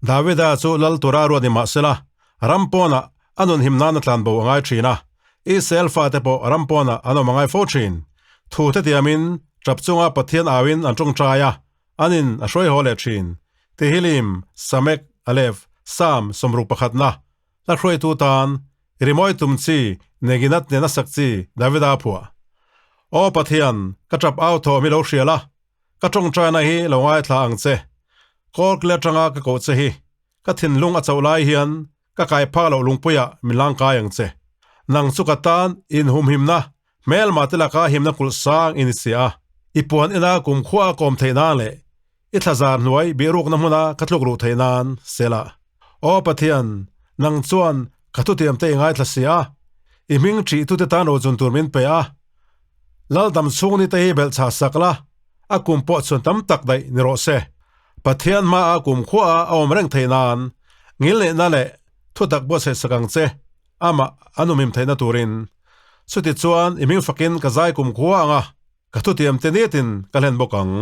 Davida chu lal tura ruat ni mah sela, ram pawnah a nun him nan a tlan bo a ngai thin a, Israel fate pawh ram pawnah an awm a ngai fo thin. Thu te tiamin tap chunga Pathian auin an tawngtai a, an in a hruai haw leh thin. Tehillim, Samek, Aleph, Psalm 60 pakhatna, Hla hruaitu tan rimawi tum chi Neginat nena sak chi Davida phuah. Aw Pathian, ka tap au thawm hi lo hrial a, ka tawngtaina hi lo ngaithla ang che. Kawlkil atanga ka koh che hi, ka thinlung a chauh lai hian ka kai phak loh lungpuiah min langkai ang che. Nang chu ka tan inhumhimna, hmelma te laka himna kulh sang i ni si a. I puan ina kumkhua a kawm theih nan leh i thlazar hnuai bihrukna hmuna ka tluk luh theih nan sela. Aw Pathian, nang chuan ka thutiam te i ngaithla si a, i hming ṭihtute tan rochun tur min pe a. Laldam chhung ni te hi belh chah sak la, a kum pawh chhun tam tak daih ni rawh se. Pathian hmaah kumkhuaah a awm reng theih nan ngilneihna leh thutak buatsaih sak ang che, amah a numhim theihna turin. Chutichuan i hming fakin ka zai kumkhua ang a, ka thutiam te nitin ka hlen bawk ang.